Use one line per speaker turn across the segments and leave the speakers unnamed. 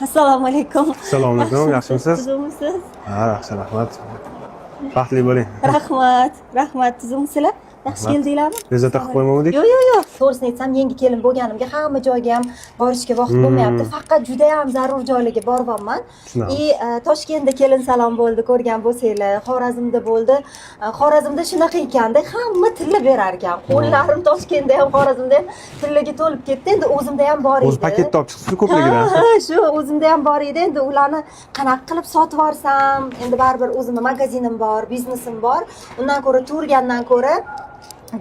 Assalomu alaykum.
Assalomu alaykum, yaxshimisiz?
Tuzukmisiz?
Ha, yaxshi, rahmat. Baxtli bo'ling.
Rahmat, rahmat. Tuzukmisizlar? Yaxshi
Rahmat.
keldinglarmi?
Bezovta qilib qo'ymagandik?
Yo'q. To'g'risini aytsam, yangi kelin bo'lganimga hamma joyga ham borishga vaqt bo'lmayapti. Faqat juda ham zarur joylarga boryapman.
Tushunamiz.
И Toshkentda kelin salon bo'ldi, ko'rgan bo'lsanglar, Xorazmda bo'ldi. Xorazmda shunaqa ekanda, hamma tilla berar ekan. Qo'llarim Toshkentda ham, Xorazmda ham tillaga to'lib ketdi. Endi o'zimda ham bor edi.
O'zi paketda olib chiqibsiz ko'pligidan.
Ha, shu o'zimda ham bor edi. Endi ularni qanaqa qilib sotib yuborsam, endi baribir o'zimni magazinim bor, biznesim bor. Undan ko'ra turgandan ko'ra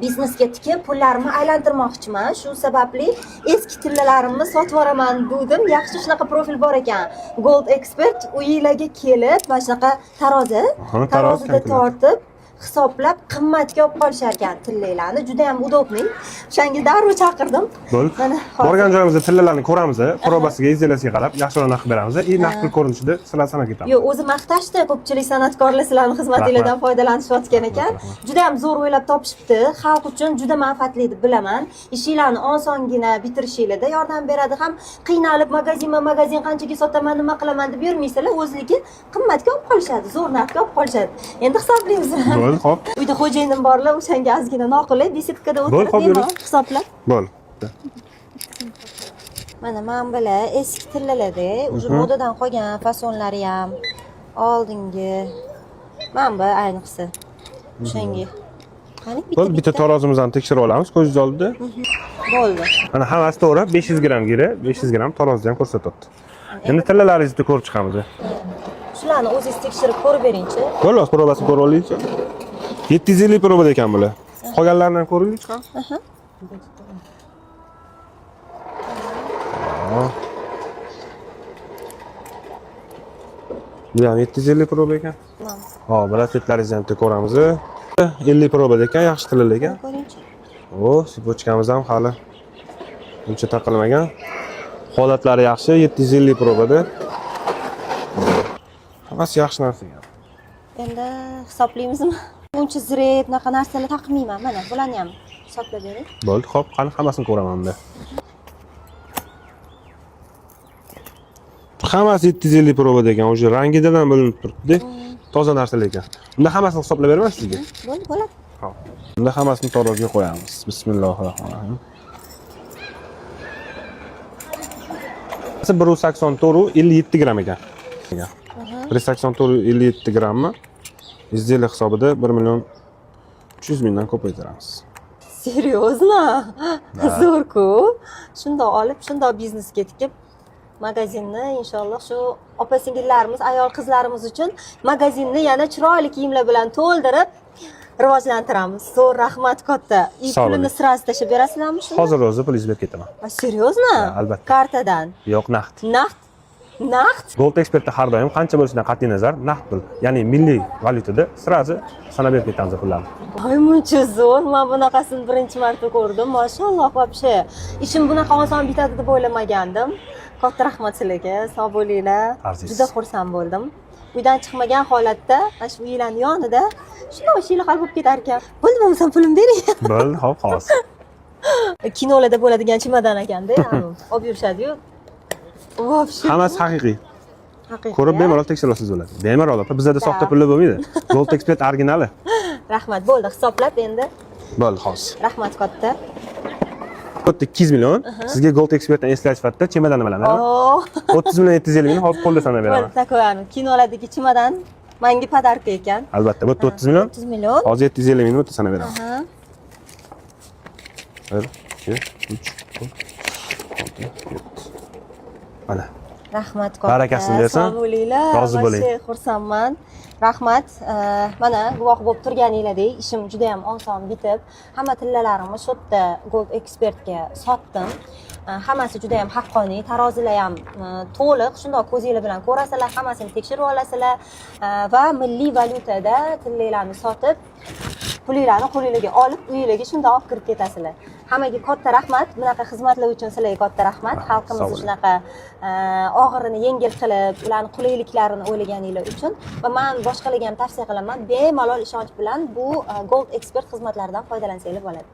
biznesga tikib pullarimni aylantirmoqchiman. Shu sababli eski tillalarimni sotib yuboraman dedim. Yaxshi shunaqa profil bor ekan. Gold Expert uyinglarga kelib, mana shunaqa tarozi,
Aha, tarozi
tarozida
kalkulyator.
tortib hisoblab qimmatga olib qolishar ekan tillalarni. Juda ham удобный. O'shanga darrov chaqirdim.
Bo'ldi.
Mana hozir.
Borgan joyimizda tillalarni ko'ramiz, probasiga, изделия siga qarab yaxshiroq narx beramiz. И naqd pul ko'rinishida sizlar sanab ketamiz.
Yo'q, o'zi maqtashdi, ko'pchilik san'atkorlar sizlarni xizmatinglardan
Rahmat.
foydalanishayotgan ekan.
Rahmat.
Juda ham zo'r o'ylab topishibdi. Xalq uchun juda manfaatli deb bilaman. Ishinglarni osongina bitirishinglarda yordam beradi. Ham qiynalib magazinma magazin qanchaga sotaman, nima qilaman deb yurmaysizlar, o'zligi qimmatga olib qolishadi, zo'r narxga olib qolishadi. Endi hisoblaymiz.
Bo'ldi, xo'p.
Uyda xo'jayinim borlar, o'shanga ozgina noqulay, беседка da
Bo'ldi,
o'tirib
xo'p,
bemalol
yuring.
hisoblab.
Bo'ldi.
Mana bular eski tillalarda, уже modadan qolgan fasonlari ham oldingi. Mana bu ayniqsa. O'shanga. Qani bitta.
Bo'ldi, bitta tarozimizni tekshirib olamiz ko'zingiz oldida.
Bo'ldi.
Mana hammasi to'g'ri, 500 gramm giri, 500 gramm tarozida ham ko'rsatyapti. Endi tillalaringizni ko'rib chiqamiz.
Shularni o'zingiz tekshirib ko'rib beringchi.
Bo'ldi, probasini ko'rib olaylikchi. 750 probada ekan bular. Qolganlarini ham ko'raylik chiqamiz. Bu ham 750 proba ekan. Hop, brasletlaringizni ham bitta ko'ramiz. 50 probada ekan, yaxshi tillar ekan.
Ko'ringchi.
O, цепочка miz ham hali uncha taqilmagan. Holatlari yaxshi, 750 probada. Hammasi yaxshi narsa ekan.
Endi hisoblaymizmi? Uncha zire bunaqa narsalar taqmayman. Mana bularni ham hisoblab bering.
Bo'ldi, xo'p, qani hammasini ko'raman unda. Hammasi 750 probada ekan, уже rangidan ham bilinib turibdi. Toza narsalar ekan. Unda hammasini hisoblab beraman sizga.
Bo'ldi, bo'ladi.
Xo'p. Unda hammasini taroziga qo'yamiz. Bismillahirrohmanirrohim. 184,57 gramm ekan. 184,57 grammi изделие hisobida 1 million 300 mingdan ko'paytiramiz.
Серьезно? Zo'r-ku. Shundoq olib, shundoq biznesga tikib magazinni inshaalloh shu opa singillarimiz, ayol qizlarimiz uchun magazinni yana chiroyli kiyimlar bilan to'ldirib rivojlantiramiz. Zo'r, rahmat katta. И
Sog'
pulini
bo'ling.
сразу tashlab berasizlarmi shuni?
Hozir o'zi pulingizni berib ketaman.
A, серьезно?
Ha, albatta.
Kartadan.
Yo'q, naqd.
Naqd? Naqd?
Gold Expertda har doim qancha bo'lishidan qat'iy nazar naqd pul, ya'ni milliy valyutada сразу sanab berib ketamiz pullarni.
Voy, muncha zo'r. Men bunaqasini birinchi marta ko'rdim. Mashalloh, вообще. Ishim bunaqa oson bitadi deb o'ylamagandim. Katta rahmat sizlarga. Sog' bo'linglar.
Aziz.
Juda xursand bo'ldim. Uydan chiqmagan holatda, mana shu uylarning yonida shundoq ishinglar hal bo'lib ketar ekan. Bo'ldi, bo'lmasam pulimni bering.
Bo'ldi, xo'p, xolos.
Kinolarda bo'ladigan chemodan ekanda, olib yurishadi-yu. Вообще.
Hammasi haqiqiy.
Haqiqiy.
Ko'rib bemalol tekshira olsangiz bo'ladi. Bemalol, opa, bizada soxta pullar bo'lmaydi. Gold Expert originali.
Rahmat, bo'ldi, hisoblab endi.
Bo'ldi, xolos.
Rahmat katta.
Bu yerda 200 million. Sizga Gold Expertdan eslatib sifatida chemodanni bilaman.
Oo.
30 million 750 ming hozir qo'lda sanab beraman.
Bo'ldi, такой kinolardagi chemodan menga подарка ekan.
Albatta, bu yerda 30 million.
30 million.
Hozir 750 mingni bu yerda sanab beraman.
Aha.
1, 2, 3, 4, 6, 7. Mana.
Rahmat katta.
Barakasini bersin.
Sog' bo'linglar.
Rozi bo'ling.
Вообще xursandman. Rahmat. Mana guvoh bo'lib turganinglardek, ishim juda ham oson bitib, hamma tillalarimni shu yerda Gold Expertga sotdim. Hammasi juda ham haqqoniy, tarozilar ham to'liq, shundoq ko'zinglar bilan ko'rasizlar, hammasini tekshirib olasizlar va milliy valyutada tillalarni sotib, pulinglarni qo'linglarga olib, uyinglarga shundoq olib kirib ketasizlar. Hammaga katta rahmat. Bunaqa xizmatlar uchun sizlarga katta rahmat.
Rahmat,
Xalqimizni
sog' bo'ling.
shunaqa og'irini yengil qilib, ularni qulayliklarini o'ylaganinglar uchun va man boshqalarga ham tavsiya qilaman, bemalol ishonch bilan bu Gold Expert xizmatlaridan foydalansanglar bo'ladi.